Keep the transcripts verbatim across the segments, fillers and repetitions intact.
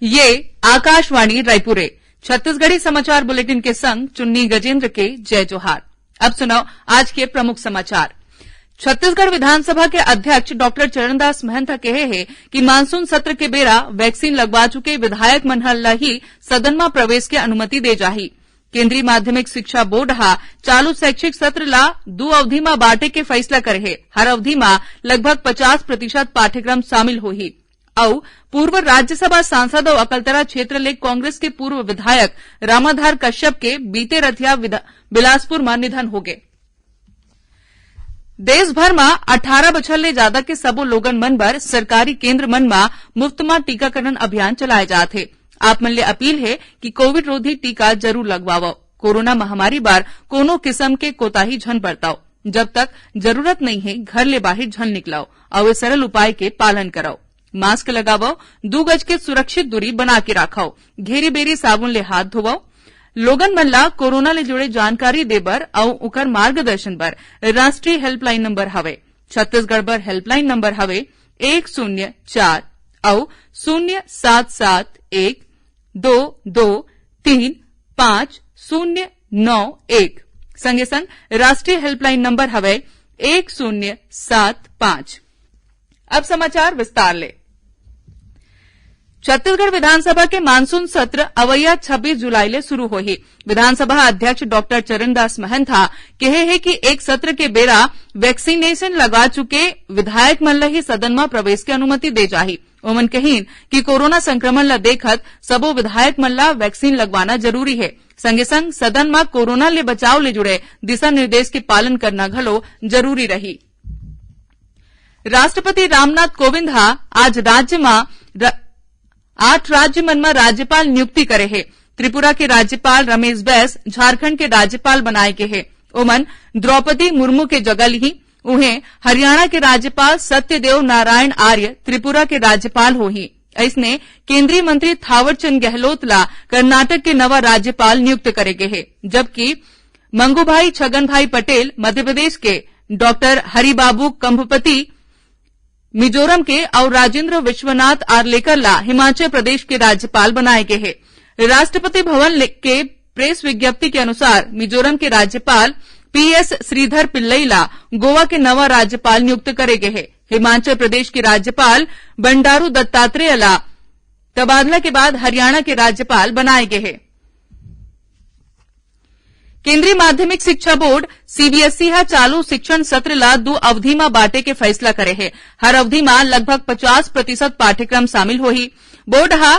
ये आकाशवाणी रायपुर ए। छत्तीसगढ़ी समाचार बुलेटिन के संग चुन्नी गजेंद्र के जय जोहार। अब सुनव आज के प्रमुख समाचार। छत्तीसगढ़ विधानसभा के अध्यक्ष डॉक्टर चरणदास महंत ह कहे हे कि मानसून सत्र के बेरा वैक्सीन लगवा चुके विधायक मन ह ल ही सदन म प्रवेश के अनुमति दे जाही। केंद्रीय माध्यमिक शिक्षा बोर्ड ह चालू शैक्षिक सत्र ला दू अवधि म बांटे के फैसला करे हे। हर अवधि म लगभग पचास प्रतिशत पाठ्यक्रम शामिल होही। अउ पूर्व राज्यसभा सांसद अउ अकलतरा क्षेत्र ले कांग्रेस के पूर्व विधायक रामाधार कश्यप के बीते रथिया विधा-, बिलासपुर म निधन होगे। देश भर म अठारह बछर ले जादा के सबो लोगन मन बर सरकारी केंद्र मन म मुफ्त म टीकाकरण अभियान चलाए जात हे। आप मन ले अपील हे कि कोविड रोधी टीका जरूर लगवावव। कोरोना महामारी बर कोनो किसम के कोताही झन बरतव। जब तक जरूरत नइ हे, घर ले बाहिर झन निकलव अउ ए सरल उपाय के पालन करव। मास्क लगावव, दू गज के सुरक्षित दूरी बना के राखव, घेरी बेरी साबुन ले हाथ धोवव। लोगन मन ला कोरोना ले जुड़े जानकारी दे बर अउ उकर मार्गदर्शन बर राष्ट्रीय हेल्पलाइन नंबर हवय। छत्तीसगढ़ बर हेल्पलाइन नंबर हवय एक शून्य चार अउ शून्य सात सात एक दो दो तीन पाँच शून्य नौ एक। संगे संग राष्ट्रीय हेल्पलाइन नंबर हवय एक शून्य सात पाँच। अब समाचार विस्तार ले। छत्तीसगढ़ विधानसभा के मानसून सत्र अवइया छब्बीस जुलाई ले शुरू होही। विधानसभा अध्यक्ष डॉक्टर चरणदास महंत ह कहे हे कि एक सत्र के बेरा वैक्सीनेशन लगा चुके विधायक मन ल ही सदन म प्रवेश के अनुमति दे जाही। ओमन कहिन कि कोरोना संक्रमण ल देखत सबो विधायक मन ल वैक्सीन लगवाना जरूरी हे। संगे संग सदन म कोरोना ले बचाव ले जुड़े दिशा निर्देश के पालन करना घलो जरूरी रही। राष्ट्रपति रामनाथ कोविंद ह आज राज्य म र-, आठ राज्य मन म राज्यपाल नियुक्ति करे हे। त्रिपुरा के राज्यपाल रमेश बैस झारखंड के राज्यपाल बनाए गे हे। ओमन द्रौपदी मुर्मू के जगह लिही। उहें, हरियाणा के राज्यपाल सत्यदेव नारायण आर्य त्रिपुरा के राज्यपाल होही। अइसने, केंद्रीय मंत्री थावरचंद गहलोत ला कर्नाटक के नवा राज्यपाल नियुक्त करे गे हे, जबकि मंगूभाई छगनभाई पटेल मध्य प्रदेश के, डॉक्टर हरिबाबू कंभपति मिजोरम के अउ राजेंद्र विश्वनाथ आर्लेकर ला हिमाचल प्रदेश के राज्यपाल बनाए गे हे। राष्ट्रपति भवन ले-, के प्रेस विज्ञप्ति के अनुसार मिजोरम के राज्यपाल पीएस श्रीधर पिल्लई ला गोवा के नवा राज्यपाल नियुक्त करे गे हे। हिमाचल प्रदेश के राज्यपाल बंडारू दत्तात्रेय ला तबादला के बाद हरियाणा के राज्यपाल बनाए गे हे। केंद्रीय माध्यमिक शिक्षा बोर्ड, सीबीएसई, ह चालू शिक्षण सत्र ला दू अवधि म बांटे के फैसला करे हे। हर अवधि म लगभग पचास प्रतिशत पाठ्यक्रम शामिल होही। बोर्ड ह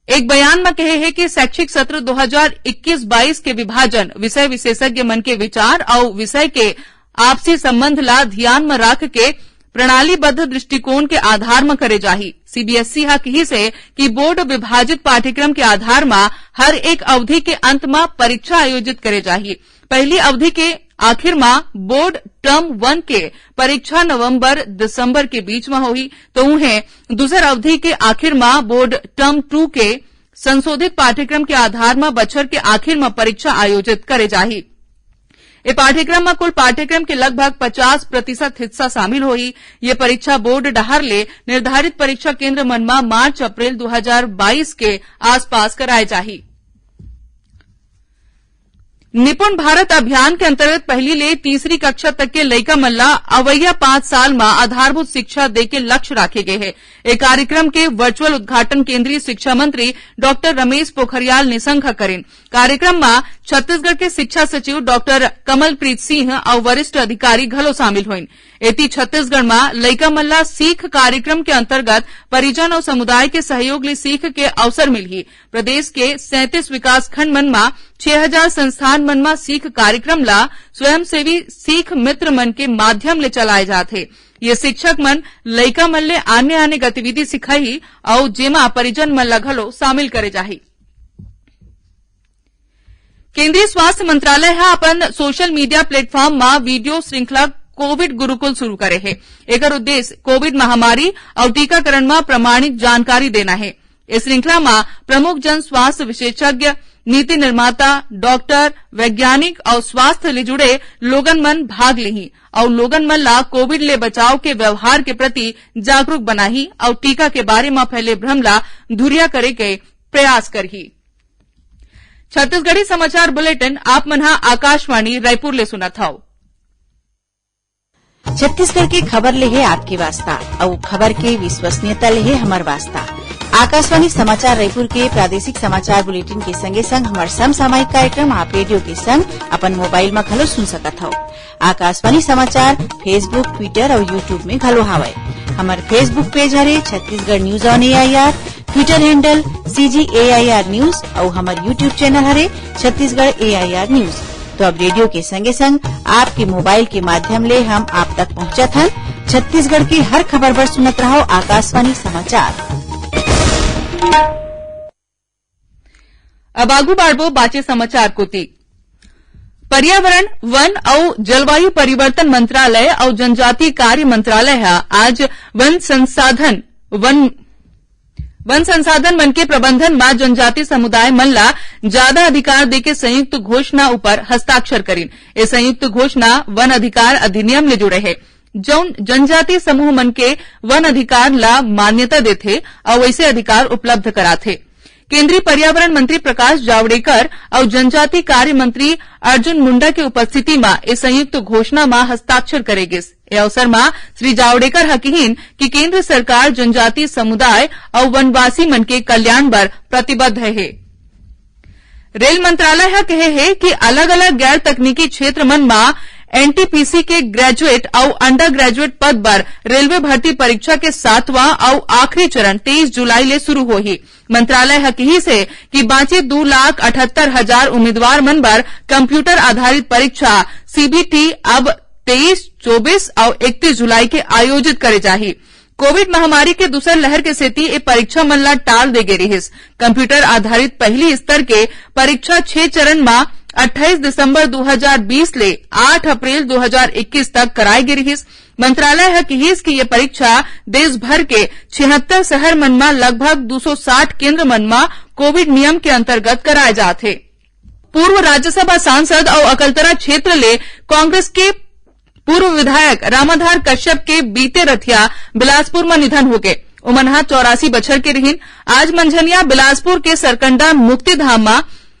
एक बयान म कहे हे कि शैक्षिक सत्र दो हज़ार इक्कीस बाईस के विभाजन विषय विशेषज्ञ मन के विचार अउ विषय के आपसी संबंध ला धियान म राख के प्रणालीबद्ध दृष्टिकोण के आधार म करे जाही। सीबीएसई ह किहिस हे कि बोर्ड विभाजित पाठ्यक्रम के आधार म हर एक अवधि के अंत म परीक्षा आयोजित करे जाही। पहली अवधि के आखिर म बोर्ड टर्म वन के परीक्षा नवंबर दिसंबर के बीच म होही, तो उहें दूसर अवधि के आखिर म बोर्ड टर्म टू के संशोधित पाठ्यक्रम के आधार म बछर के आखिर म परीक्षा आयोजित करे जाही। ए पाठ्यक्रम म कुल पाठ्यक्रम के लगभग पचास प्रतिशत हिस्सा शामिल होही। ये परीक्षा बोर्ड डहार ले निर्धारित परीक्षा केंद्र मन म मार्च अप्रैल दो हज़ार बाईस के आसपास कराए जाही। निपुण भारत अभियान के अंतर्गत पहली ले तीसरी कक्षा तक के लइका मन ला अवइया पांच साल म आधारभूत शिक्षा दे के लक्ष्य राखे गे हे। ए कार्यक्रम के वर्चुअल उद्घाटन केंद्रीय शिक्षा मंत्री डॉक्टर रमेश पोखरियाल निशंक ह करिन। कार्यक्रम म छत्तीसगढ़ के शिक्षा सचिव डॉक्टर कमलप्रीत सिंह अउ वरिष्ठ अधिकारी घलो शामिल होइन। एती छत्तीसगढ़ म लइका मन ला सीख कार्यक्रम के अंतर्गत परिजन अउ समुदाय के सहयोग ले सीख के अवसर मिलही। प्रदेश के सैंतीस विकास खंड मन म छह हजार संस्थान मन म सीख कार्यक्रम ला स्वयंसेवी सीख मित्र मन के माध्यम ले चलाए जात हे। ये शिक्षक मन लइका मन ले आने-आने गतिविधि सिखाही अउ जेमा परिजन मन ला घलो शामिल करे जाही। केंद्रीय स्वास्थ्य मंत्रालय ह अपन सोशल मीडिया प्लेटफॉर्म म वीडियो श्रृंखला कोविड गुरुकुल शुरू करे हे। एकर उद्देश्य कोविड महामारी अउ टीकाकरण म प्रमाणिक जानकारी देना हे। इस श्रृंखला म प्रमुख जन स्वास्थ्य विशेषज्ञ नीति निर्माता, डॉक्टर, वैज्ञानिक अउ स्वास्थ्य ले जुड़े लोगन मन भाग लिही अउ लोगन मन ला कोविड ले बचाव के व्यवहार के प्रति जागरूक बनाही अउ टीका के बारे म फैले भ्रम ला धुरिया करे के प्रयास करही। छत्तीसगढ़ी समाचार बुलेटिन आप मन ह आकाशवाणी रायपुर ले सुनत हव। छत्तीसगढ़ के खबर ले हे आपके वास्ता, अउ खबर के विश्वसनीयता ले हे हमर वास्ता। आकाशवाणी समाचार रायपुर के प्रादेशिक समाचार बुलेटिन के संगे संग हमर समसामयिक कार्यक्रम आप रेडियो के संग अपन मोबाइल म घलो सुन सकत हव। आकाशवाणी समाचार Facebook, Twitter अउ YouTube में घलो हावय। हमर Facebook पेज हरे Chhattisgarh news on AIR, Twitter handle CG AIR news अउ हमर YouTube चैनल हरे छत्तीसगढ़ एआईआर न्यूज। तो अब रेडियो के संगे संग आपके मोबाइल के माध्यम ले हम आप तक पहुंचत हन। छत्तीसगढ़ की हर खबर बर सुनत रहो आकाशवाणी समाचार। अब आगू बाढ़बो बाचे समाचार कोति। पर्यावरण, वन अउ जलवायु परिवर्तन मंत्रालय अउ जनजातीय कार्य मंत्रालय ह आज वन संसाधन, वन, वन संसाधन मन के प्रबंधन म जनजातीय समुदाय मन ला जादा अधिकार देके संयुक्त घोषणा ऊपर हस्ताक्षर करिन। ए संयुक्त घोषणा वन अधिकार अधिनियम ले जुड़े हे, जउन जनजातीय समूह मन के वन अधिकार ला मान्यता देथे अउ वइसे अधिकार उपलब्ध कराथे। केंद्रीय पर्यावरण मंत्री प्रकाश जावड़ेकर अउ जनजातीय कार्य मंत्री अर्जुन मुंडा के उपस्थिति म ए संयुक्त घोषणा म हस्ताक्षर करे गिस। ए अवसर म श्री जावड़ेकर ह किहिन कि केंद्र सरकार जनजातीय समुदाय अउ वनवासी मन के कल्याण बर प्रतिबद्ध हे। रेल मंत्रालय ह कहे हे कि अलग-अलग गैर तकनीकी क्षेत्र मन म एनटीपीसी के ग्रेजुएट अउ अंडर ग्रेजुएट पद बर रेलवे भर्ती परीक्षा के सातवां अउ आखिरी चरण तेईस जुलाई ले शुरू होही। मंत्रालय ह किहिस हे कि बांचे दू लाख अठहत्तर हजार उम्मीदवार मन बर कंप्यूटर आधारित परीक्षा सीबीटी अब तेईस, चौबीस अउ इकतीस जुलाई के आयोजित करे जाही। कोविड महामारी के दूसर लहर के सेती ए परीक्षा मन ला टाल दे गे रिहिस। कंप्यूटर आधारित पहली स्तर के परीक्षा छह चरण म अट्ठाईस दिसंबर दो हज़ार बीस ले आठ अप्रैल दो हज़ार इक्कीस तक कराए गे रिहिस। मंत्रालय ह किहिस कि ये परीक्षा देश भर के छिहत्तर शहर मन म लगभग दो सौ साठ केंद्र मन म कोविड नियम के अंतर्गत कराए जात हे। पूर्व राज्यसभा सांसद अउ अकलतरा क्षेत्र ले कांग्रेस के पूर्व विधायक रामाधार कश्यप के बीते रथिया बिलासपुर म निधन होगे। ओमन ह चौरासी बछर के रिहिन। आज मंझनिया बिलासपुर के सरकंडा मुक्तिधाम म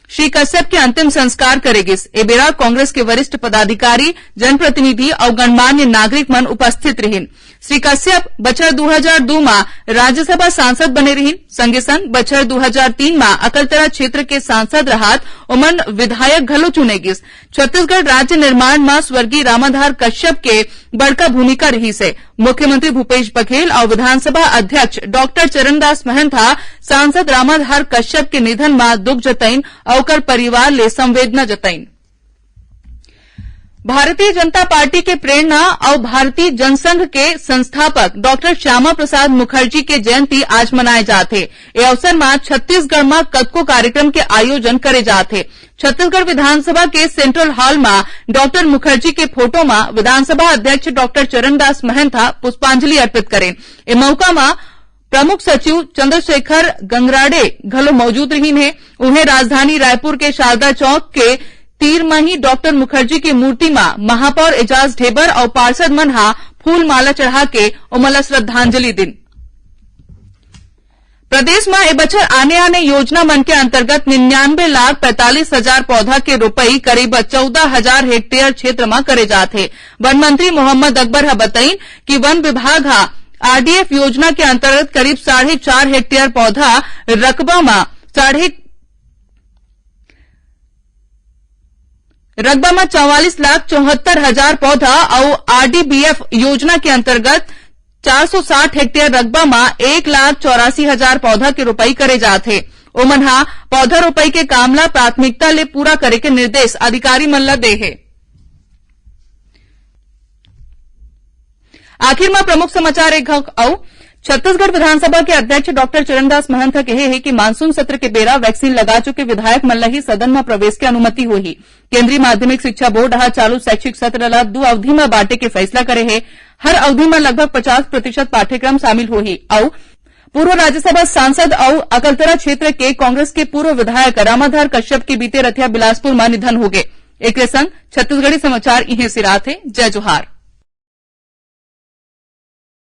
श्री कश्यप के अंतिम संस्कार करे गिस। ए बेरा कांग्रेस के वरिष्ठ पदाधिकारी, जनप्रतिनिधि अउ गणमान्य नागरिक मन उपस्थित रिहिन। श्री कश्यप बछर दू हज़ार दू म राज्यसभा सांसद बने रिहिन। संगे संग बछर दू हज़ार तीन म अकलतरा क्षेत्र के सांसद रहत ओमन विधायक घलो चुने गिस। छत्तीसगढ़ राज्य निर्माण म स्वर्गीय रामाधार कश्यप के बड़का भूमिका रिहिस हे। मुख्यमंत्री भूपेश बघेल अउ विधानसभा अध्यक्ष डॉक्टर चरणदास महंत ह सांसद रामाधार कश्यप के निधन म दुख जतइन अउ ओकर परिवार ले संवेदना जतइन। भारतीय जनता पार्टी के प्रेरणा अउ भारतीय जनसंघ के संस्थापक डॉक्टर श्यामा प्रसाद मुखर्जी के जयंती आज मनाए जात हे। ए अवसर म छत्तीसगढ़ म कतको कार्यक्रम के आयोजन करे जात हे। छत्तीसगढ़ विधानसभा के सेंट्रल हॉल म डॉक्टर मुखर्जी के फोटो म विधानसभा अध्यक्ष डॉक्टर चरणदास महंत ह पुष्पांजलि अर्पित करेन। ए मौका म प्रमुख सचिव चंद्रशेखर गंगराडे घलो मौजूद रहिन हे। उहें, राजधानी रायपुर के शारदा चौक के तीर म ही डॉक्टर मुखर्जी के मूर्ति म महापौर एजाज ढेबर अउ पार्षद मन ह फूल माला चढ़ा के ओमन ल श्रद्धांजलि दिन। प्रदेश म ए बछर आने-आने योजना मन के अंतर्गत निन्यानवे लाख पैंतालीस हजार पौधा के रोपई करीब चौदह हजार हेक्टेयर क्षेत्र म करे जात हे। वन मंत्री मोहम्मद अकबर ह बतईन कि वन विभाग ह आरडीएफ योजना के अंतर्गत करीब साढ़े चार हेक्टेयर पौधा रकबा म साढ़े रकबा म चौवालीस लाख चौहत्तर हजार पौधा अउ आरडीबीएफ योजना के अंतर्गत चार सौ साठ हेक्टेयर रकबा म एक लाख चौरासी हजार पौधा के रोपई करे जात हे। ओमन ह पौधा रोपई के काम ल प्राथमिकता ले पूरा करे के निर्देश अधिकारी मन ल दे हे। आखिर म प्रमुख समाचार एक घाव अउ। छत्तीसगढ़ विधानसभा के अध्यक्ष डॉक्टर चरणदास महंत ह कहे हे कि मानसून सत्र के बेरा वैक्सीन लगा चुके विधायक मन ल ही सदन म प्रवेश के अनुमति होही। केंद्रीय माध्यमिक शिक्षा बोर्ड ह चालू शैक्षिक सत्र ल दू अवधि म बांटे के फैसला करे हे। हर अवधि म लगभग पचास प्रतिशत पाठ्यक्रम शामिल होही अउ पूर्व राज्यसभा सांसद अउ अकलतरा क्षेत्र के कांग्रेस के पूर्व विधायक रामाधार कश्यप के बीते रथिया बिलासपुर म निधन होगे। एकरे संग छत्तीसगढ़ी समाचार इहें सिरात हे। जय जोहार।